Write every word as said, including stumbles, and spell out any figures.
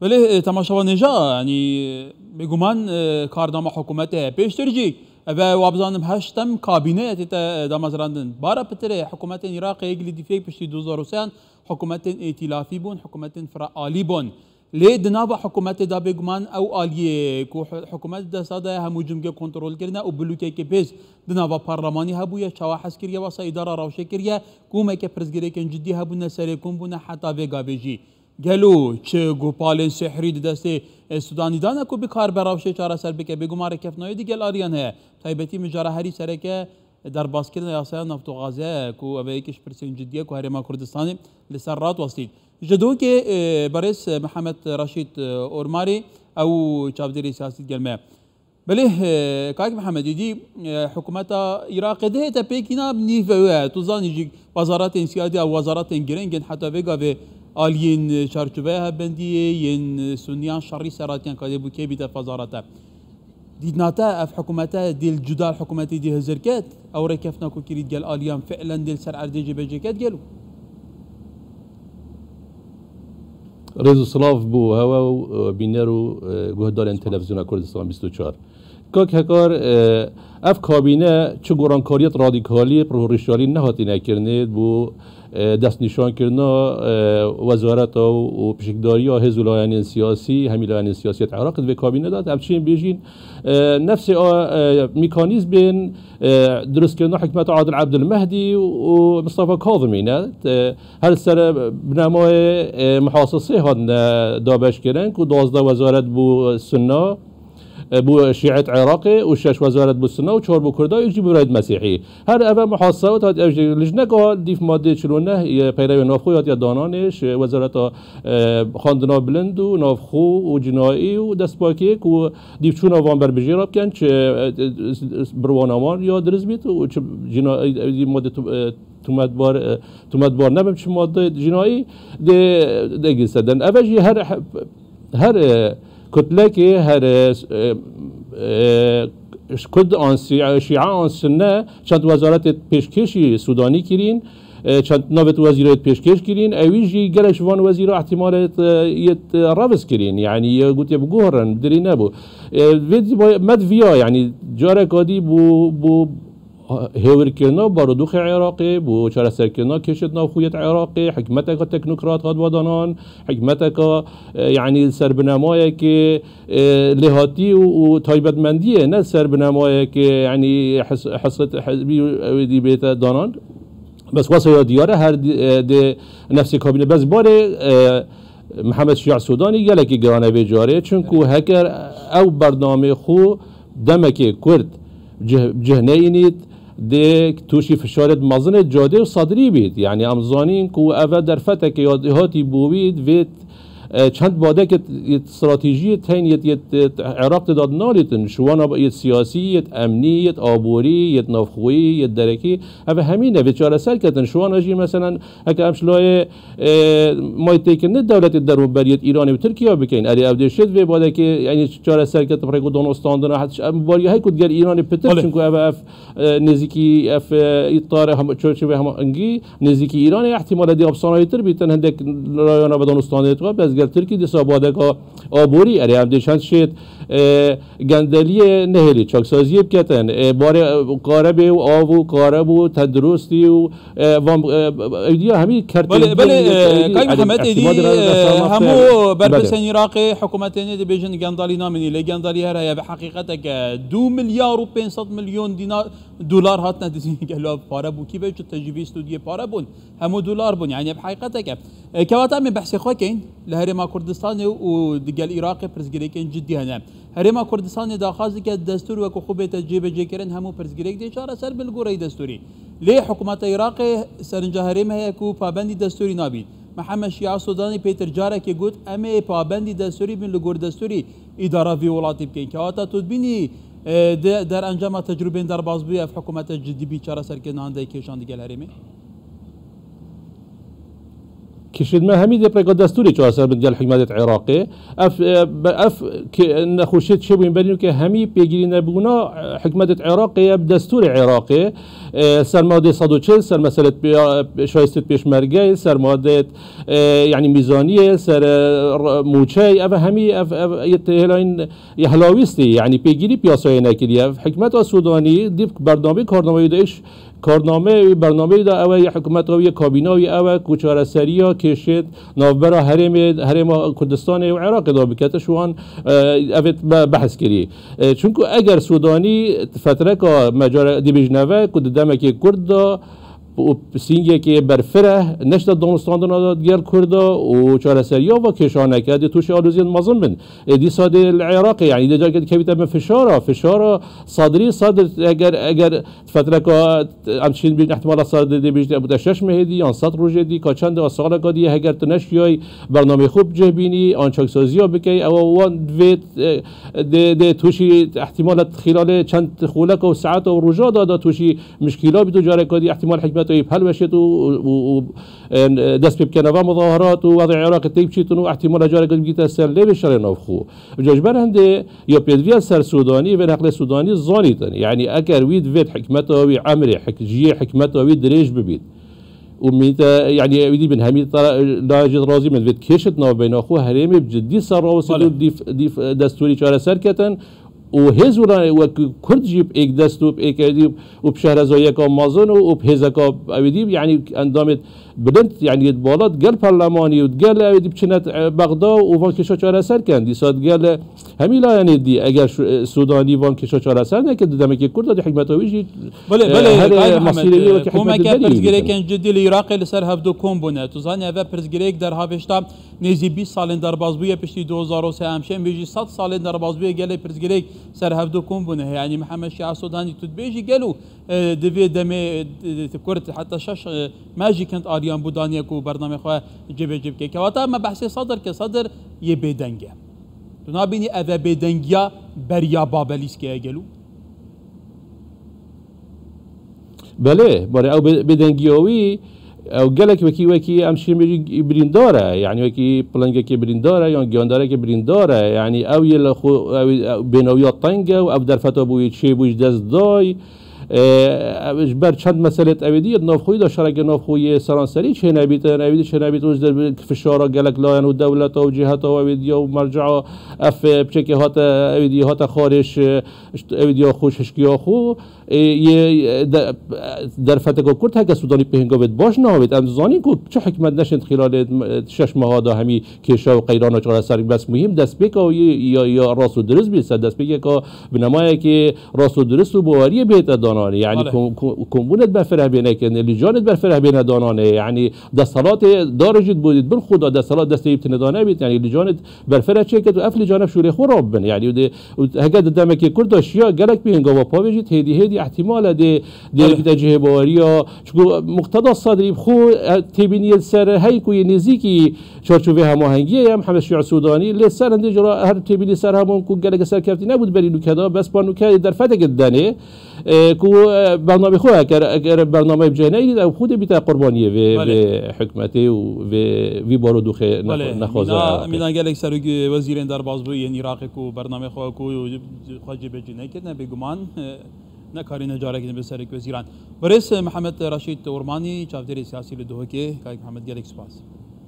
Belê, e, temaşevanê ja, yanî, bêguman, e, karnama hikûmetê heye. Pêştir jî, eve wa bizanim heştem kabîne ye tête, e, damezrandin. Bara pitirê hikûmetên Iraqê yek li dîfêk piştî du hezar û sê an hikûmetên îtîlafî bûn, hikûmetên firaalî bûn. Lê di nava hikûmetê de bêguman ew aliyê ku hi-, hikûmet di desta de ye hemû cimgê kontrol kirine û bilûkeke pêz di nava parlemanî hebûye, çawa hez kiriye, wesa îdara rewşê kiriye, komeke pirsgirêkên cidî hebûne, serê kom bûne heta vê gavê jî. Gelo çi gopalên sehrî di destê, e, Sudanî de ne ku bikaribe rewşê çareser bike? Bêguman rêkeftina wê digel aliyan heye. Taybetî mijara herî sereke derbaskirina yasaya neft û gazê ye ku ev e yekî ji pirsên cidî ye ku Herêma Kurdistanê li ser rat westît. Ji dokê, e, berêz Mihemed Reşîd, e, Ormarî, ew çavdêrê siyasî digel me ye. Belê, e, kak Mihemed, êdî, e, hikûmeta Iraqê dihête pêkîna nîve wê. Tu zanî jî wezaretên siyasî ya wezaretên giring in, heta vê gavê aliyên çarçoveya hevbendiyê yên sunniyan şerî ser hatiyan kadê bû kê bîte wezarete. Dîtna te ev hikûmete dê li cuda li hikûmetê dî hizir ket, ew rêkeftina ku kirî digel aliyan fi'len dê li ser erdê cêbecê ket gelo? Rêz û silav bo hewe û, e, bîner û, e, guhdarên Televîzyona Kurdistan bîst û çar. Kak Hekar, e, ev kabîne çi gorankariyet radîkalî, rûhişarî nehatîne kirinê bo, e, destnîşankirina, e, wezareta û, û pişikdariya hêz û layenên siyasî, hemî layenên siyasî yê Iraqê di vê kabîne de, em çiyên bêjîn, e, nefsê a, e, mekanîzmên, e, dirustkirina hikûmeta Adil Ebdilmehdî û Mustafa Kazimî ne. E, her ser binemayê, e, muhasisê hatine dabeşkirin ku duwazdeh wezaret bû sunna, e, bû şîet Iraqê û şeş wezaret bû sunna û çar bû kurda û yek jî bû birayet mesîhî. Her eve muhasewet hat, ev jî lijneka dîf madde çil û neh, e, peyrevê navxwe hatiye dananê, ji wezareta, e, xwendina bilind û navxwe û cinayî û destpakê ku dîf çûna van berbijêra bikin, çi, e, e, birwana wan ya dirist bît û çi cina-, e, e, madde tu-, e, tûmetbar, e, tûmetbar nebin çi madde cinayî dê, dê girse den. Eve jî her, her, e, kutlekê, her, e, e, e, kurd an şî-, şîa an sunne çend wezaretê pêşkêşî Sûdanî kirîn, e, çend navê wezîrê pêşkêş kirîn, ewî jî gelek ji van wezîra ihtimalê yê, e, yê, e, reviz kirîn. Yanî, e, gotiye biguherin, dirî nebû. E, vê dî bay-, me di viya, yanî, careka dî bû, bû hêwirkirina barodûxê Iraqê, bû çareserkirina kêşên navxweyê Iraqê, hikûmeteka teknokrat hat vedanan, hikûmeteka, e, yanî, ser binemayekê, e, lêhatî û, û taybetmendiyê, ne ser binemayekê, yanî, his-, hesret hizbî û ew ê dî bête danan. Bes wesa ya diyar e, her di-, e, dê nefsê kabîne. Bes barê, e, Mihemed Şiya Sûdanî gelekî giran e vê carê, çunku heger ew bernamê xwe demekê kurt cih, cih neyînît, dê tûşî fişarêt mezinê cadê û sedrî bît. Yanî em zanîn ku ev e derfeteke ya hatî bo wî vê, e, çend badekê yê stratejiyê tên yê, yê, yê Iraq tê de nalîtin. Şiwana yê siyasî, yê emnî, yê aborî, yê navxweyî, yê derekî. Ev hemî ne vê çareser ketin. Şiwana jî, meselen, heke em şilayê, e, may têkirine dewletê derûnberiyê Îranê û Tirkiye bikin. Erê ev dê şêt vê badekê, yanî çareser ketin, rêk û danostandina, het em bariya hey ku digel Îranê pitir, Belê. Çunku ev, ev, e, nêzîkî, ev, e, îtarê hema, çerçevê hemahengî, nêzîkî Îranê, ihtimale dê apsanayî tir bîtin, hindek layana ve danostandê tu, bes gel Tirkî dîsa badeka aborî, erê em dê çend şêt, e, gendeliyê nehêlî, çaksaziyê biketin, e, barê, e, karebê û av û kareb û tenduristî û, e, van, e, êdî ya hemî kertê Belê, belê, e, Kak Mihemed, êdî, e, hemû berpirsên Iraqê hikûmetê nê dibêjin gendalî namînî, lê gendalî her heye, bi heqîqeteke du milyar û pênc sed milyon dînar, dolar hatine dizîn, gelo pare bû kî ve çi tecrîbî stûdiyê pare bûn. Hemû dolar bûn, yanî bi heqîqeteke. E, kewata em ê behsê xwe keyn, li Herêma Kurdistanê û digel Iraqê pirsgirêkên cidî hene. Herêma Kurdistanê daxwaz dike destûr wekî xwe bête cêbecêkirin, hemû pirsgirêk dê çareser bin li goreyî destûrî. Lê hikûmeta Iraqê serinca herêmê heye ku pabendî destûrî nabî. Mihemed Şiya Sudanî pêtir carekê got, em ê pabendî destûrî bin, li gor destûrî îdara vî welatî bikin. Kewata tu dibînî, e, de-, derencama tecrûbên derbasbûyî ev hikûmete cidî bî çareserkirina hindek kêşan digel herêmê? Kişêt me hemî dê bi rêka destûrê çareser bin gel hikûmetê Iraqê. Ev, e, be-, ev ke-, nexweşiyê çêbûyîn berî nû ke hemî pêgirî nebûna, e, hikûmetê Iraqê ye bi destûrê Iraqê. E, ser madê sed û çil, ser meselê pê-, şayistê pêşmergeyê, ser madê, e, yanî mîzaniyê, ser, e, r-, mûçey, ev hemî, ev, ev, yê têhêlayîn, yê helawîstî, yanî pêgirî piyasayê nekiriye. Ev hikûmeta Sûdanî dîv bernameyê karnameyê de îş Karname wî, bernameyê de ew e, yê hikûmeta wî, yê kabîna wî ew e ku çareseriya kêşên navbera herêmê, herêma Kurdistanê û Iraqê de bikete, ji wan, e, ev ê be-, behs kirî. E, çunku eger Sûdanî fetreka me care dibêjin ev e ku di demekê kurt de û sîngekê berfireh neşte danûstandina de gel Kurda û çareseriya va kêşaneke dê tûşê aloziyên mezin bin. E, dîsa dê li Iraqê, yanî dê careke dikevîte bin fişara, fişara Sadrî, Sadr eger, eger Fetreka em çîn bîn ihtimala ser dê, dê bîn bûte şeş mehê dî yan sed rojê dî, ka çend a saleka dî ye, heger tu neşiyayî bernameyê xwe bi cih bînî, an çaksaziya bikey, ewa wan divê, e, dê, dê tûşî ihtimala xîlalê çend xuleka û saeta û roja da, da tûşî mişkîla bît û careka dî ihtimal hikûmeta wî bi helweşêt û, û, û, e, dest pê bikene va muzaharat û wezê Iraqê tê biçîtin û ihtimala careka dî bigîte ser lêvê şerê navxwe. Ji ber hindê ya pêdiviya ser Sûdanî, vê neqlê Sûdanî zanîtin. Yanî eger wî divêt hikmeta wî emrê, hik-, jiyê hikmeta wî dirêj bibît. Û mîte, yanî wî dî bin hemî tara-, layê jî razî bin, divêt kêşit navbeyna xwe herêmê bi cidî ser rawestit Belê. û dîf, dîf destûrî çareser ketin. Û hêz wila wek Kurd jî bi êk dest û bi êk ewî dî û bi şehrezayiyeka mezin û, û bi hêzeka ewî dî, yanî endamêt bilind, yanî yê bala digel perlemanî û digel ewê dî biçine, e, Bexda û van kêşa çareser ken. Dîsa digel, e, hemî layenê dî, eger şu, e, Sûdanî van kêşa çareser neke, di demekê kurt de dî hikmeta wî jî, Belê, e, belê, her, e, Kayê Mihemed, mesîrê wî e, wekî hikmetê komeke derî pirsgirêkên cidî li Iraqê li ser hevdu kom bûne. Tu zanî eve pirsgirêk derhavêşta nêzî bîst salên derbazbûyê piştî du hezar û sê em şên bêjî sed salên derbazbûyê gelê pirsgirêk ser hevdu kom bûne. Yanî Mihemed Şia Sûdanî tu dibêjî gelo e, di vê demê, e, di, di, Kurd heta şeş, e, meh jî kend aliyan bû daniye ku bernamê xwe cêbecê bike. Kewata me behsê Sedir ke Sedir yê bêdeng e. Tu nabînî eve bêdengiya beriya Babelîskê ye gelo? Belê, barê ew bê-, bêdengiya wî, ew gelek wekî, wekî em şî birîndar e, yanî wekî pilingekê birîndar e, yan giyandarekê birîndar e, yanî ew yê li xwe, ew, ew bênawiya teng e û ev derfeta bû wî çêbû ji dest day. E, ev ji ber çend meselê ew ê dî, yê navxweyî de şerekê navxweyî seranserî çênebîtin, ew ê dî çênebîtin û ji der fişara gelek layan û dewleta û ciheta û ew ê dî û mercea ev, e, piçekê hate, ew ê dî hate xarê ji, ji ew ê dî ya xwe, ji hişkiya xwe, e, yê, e, de, derfeteka kurt heke Sûdanî pê hinga bêt baş navêt. Em zanîn ku çi hikmet neşên xîlalê, e, şeş meha de hemî kêşa û qeyrana çareser bes muhîm destpêka wî ya, ya rast û dirist bî, ser destpêkeka binemayekê rast û dirist û baweriyê bihête dananê. Yanî Belê. kom-, kom-, kombûnet berfireh bêne kirinê, lîcanêt berfireh bêne dananê. Yanî desthilatê darê jî bo dît bin xwe da desthilat destê wî tine dane bît. Yanî lîcanêt berfireh çêket û ev lîcan ev şûrê xwe rabin. Yanî û dê, û heke di demekê kurt de şiya gelek pê hingava pavê jî hêdî hêdî ihtimal e dê, dê Belê. bite cihê baweriya. Çunku Muqteda Sadrî bi xwe, e, têbîniyê li ser hey ku yê nêzîkî çarçovê hemahengiyê ye, Mihemed Şia Sûdanî, lê ser hindê cara her têbînî ser hebûn ku geleke serkevtî nebû di berî nûke de, bes pa nûke derfeteke didenê, e, ku, e, bernamê xwe eker, eker bernameyê bi cih neyî, ew xwe dê bîte qurbaniyê vê, Belê. vê hikmetê û vê, vî barodoxê Belê. nexwe-, nexwaze Mîna, Iraqê. Mîna gelek serok wezîrên derbazbûyî yên Iraqê ku bernamê xwe ku xwe cêbecî nekirine, bêguman, e, nekarîne carekî din bi serok wezîran. Birêz Mihemed Reşîd Ormanî, çavdêrê siyasî li Duhokê. Kayek Mihemed, gelek spas.